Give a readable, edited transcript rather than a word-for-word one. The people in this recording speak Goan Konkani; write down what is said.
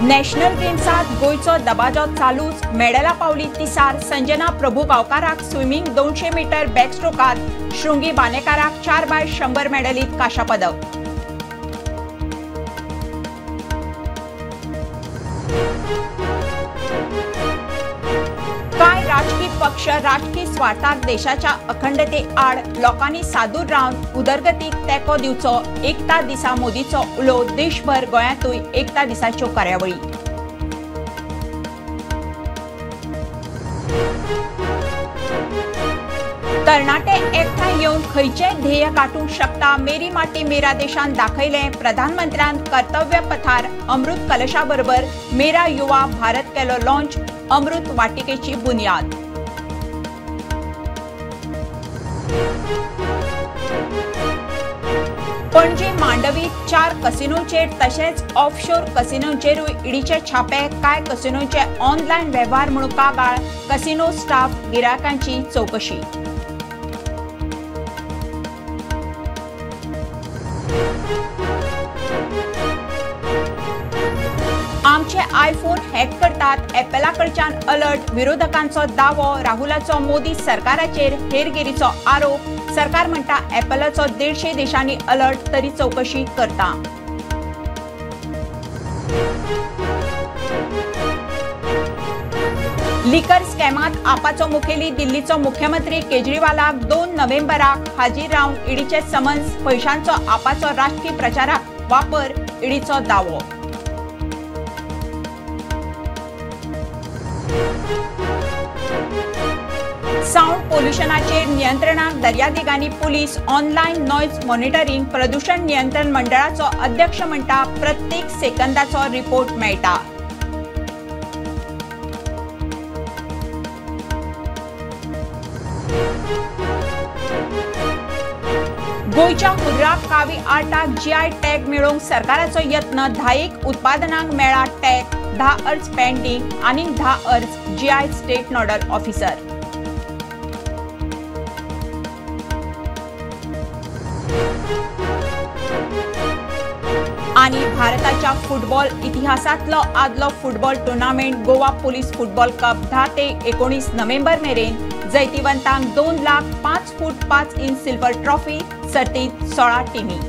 नॅशनल गेम्सात गोंयचो दबाजो चालूच, मेडला पावली तिसार। संजना प्रभू गांवकाराक स्विमींग 200 मीटर बॅकस्ट्रोकात, शृंगी बानेकाराक 4x100 मेडलीत कांश्या पदक। कांय राजकी पक्ष राजकी स्वार्थाक देशाच्या अखंडते आड, लोकांनी सादूर रावन उदरगतीक तेंको दिवचो। एकता दिसा मोदीचो उलो, देशभर गोंयांतूय एकता दिसाच्यो कार्यावळी। तरणाटे एकठांय येवन खंयचेय ध्येय गांठूंक शकता, मेरी माटी मेरा देशान दाखयलें। प्रधानमंत्र्यान कर्तव्य पथार अमृत कलशा बरोबर मेरा युवा भारत केलो लॉन्च, अमृत वाटिकेची बुनियाद। पणजी मांडवी 4 कसिनोंचेर तशेंच ऑफशोर कसिनोंचेरूय ईडीचे छापे, कांय कसिनोंचे ऑनलायन वेव्हार म्हणून कागाळ, कसिनो स्टाफ गिरायकांची चवकशी। आमचे आयफोन हॅक करतात, ॲपला कडच्यान अलर्ट, विरोधकांचो दावो, राहुलाचो मोदी सरकाराचेर हेरगिरीचो आरोप। सरकार म्हणटा ॲपलाचो 150 देशांनी अलर्ट, तरी चवकशी करता। लिकर स्कॅमात आपाचो मुखेली दिल्लीचो मुख्यमंत्री केजरीवालाक 2 नोव्हेंबराक हाजीर रावन ईडीचे समन्स, पैशांचो आपाचो राजकी प्रचाराक वापर, ईडीचो दावो। साउंड पोल्युशनाचेर नियंत्रणाक दर्यादेगांनी पुलीस, ऑनलायन नॉयज मॉनिटरींग, प्रदूषण नियंत्रण मंडळाचो अध्यक्ष म्हणटा प्रत्येक सेकंदाचो रिपोर्ट मेळटा। गोंयच्या हुर्रा कावी आर्टाक जीआय टॅग मेळोवंक सरकाराचो यत्न, 10 उत्पादनांक मेळ्ळा टॅग, 10 अर्ज पेंडींग, आनीक 10 अर्ज जीआय स्टेट नोडल ऑफिसर। आणि भारताच्या फुटबॉल इतिहासातलो आदलो football tournament Goa police football cup 10 ते 19 नोव्हेंबर मेरेन, जैतिवंतांक 2 लाख 5 फूट 5 इंच सिल्वर ट्रॉफी, सर्तीत 16 टिमी।